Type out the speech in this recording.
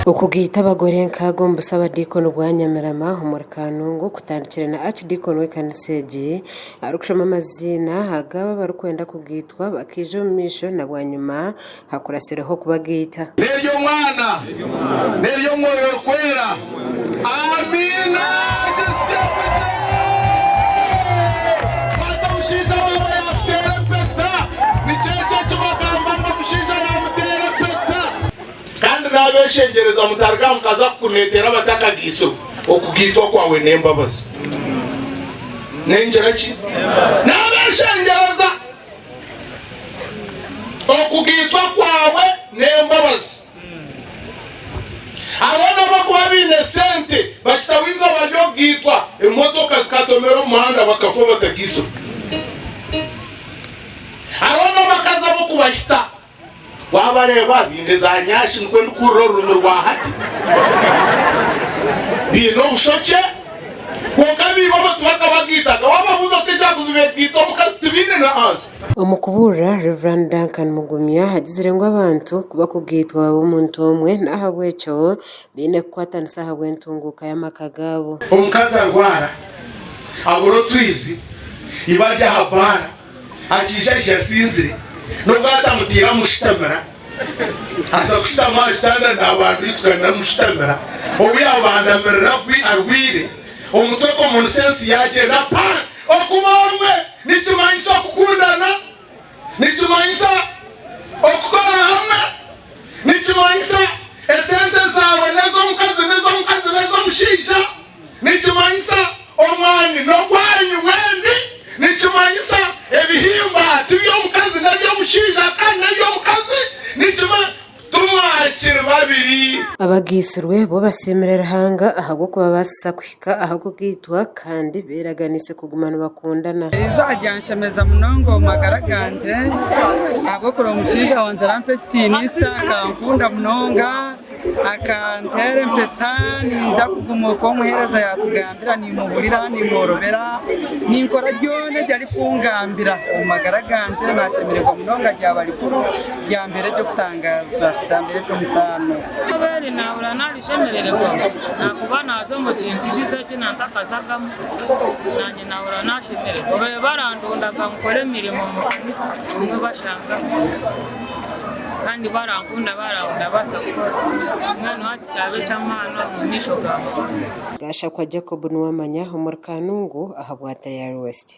Okugaita abagore nkaaga omu busabadiikoni bwa Nyamirama omuri Kanungu kutandikire na Archideacon w'ekanisa egi arikushoma amaziina ag'abo abarikwenda kugaitwa bakaija omu maisho na bwanyima hakuratsireho okubagaita. N'ery'Omwana, n'ery'Omwoyo Orikwera. Amiina. Kwata omushaija waaba yaakuteera empeta, nikyo ekyo eki bagamba ngu omushaija yaamuteera empeta. Kandi naabeshengyereza mutaruga aha mukaza kukuneetera abatakagiisirwe, okugaitwa kwawe n'embabazi. Nengira ki? Naabeshengyereza okugaitwa kwawe n'embabazi. Hariho n'abakuba baine sente bakitaho eizooba ry'okugaitwa, emotoka zikatomera omu muhanda bakafa batagaitsirwe. Hariho n'abakazi ab'okubahita. Waabareeba baine za nyashi nikwo ndikuhurira orurimi rwa hati. Baine obushokye kwonka baibwe abo tibakabagaitaga. Waababuuza oti ekyakuzibu egaita omukazi tibaine na ansa. Omu kubuurira, Rev. Duncan Mugumya agizire ngu abantu ku bakugaitwa baba omuntu omwe n'ahabw'ekyo baine kukwatanisa ahabw'entunguuka y'amaka gaabo. Omukazi arwara, abura otwizi, iba ari aha baara. Akiija aija asinzire, n'obu atamutiire amushutamira, aza kushutama aha kitanda naabanduituka namushutamira, obu yaabandamirira gwi arwaire, omutwe common sense yaagyenda pa! Okuba omwe nikimanyisa okukundana, nikimanyisa okukora hamwe, nikimanyisa esente zaawe n'ez'omukazi n'ez'omukazi n'ez'omushaija. Nikimanyisa omwani n'ogwanyu mwembi. Nikimanyisa ebihimba ti by'omukazi n'eby'omushaija kandi n'eby'omukazi nikima tumwakiri babiri. Abagaitsirwe bo basiimire Ruhanga ahabw'okubabaasisa kuhika aha kugaitwa kandi beeraganiise kuguma nibakundana. Erizooba ryanshemeza munonga omu magara gangye ahabw'okureeba omushaija wangye arampa ekitiinisa akankunda munonga. Akanteera empeta ninza kuguma oku omuheereza yaatugambira, niimuhurira, niimworobera, ninkora byona ebi arikungambira. Omu magara gangye naashemererwa munonga ryaba rikuru, ryambeera ery'okutangaaza, ryambeera eky'omutaano. Eizooba eri naahurira naarishemerererwa ahakuba naaza omu kintu kisya eki nantakazagamu, naanye naahurira naashemererwa. Babaire barandondaga nkore emirimo omu kanisa obumwe bashangamu. Kandi barankunda baraahu ndabaasa kukora. Mbwenu hati kyaba eky'amaani omu maisho ga Mukama. Gashakwa Jacob Nuwamanya omuri Kanungu ahabwa Tayari West.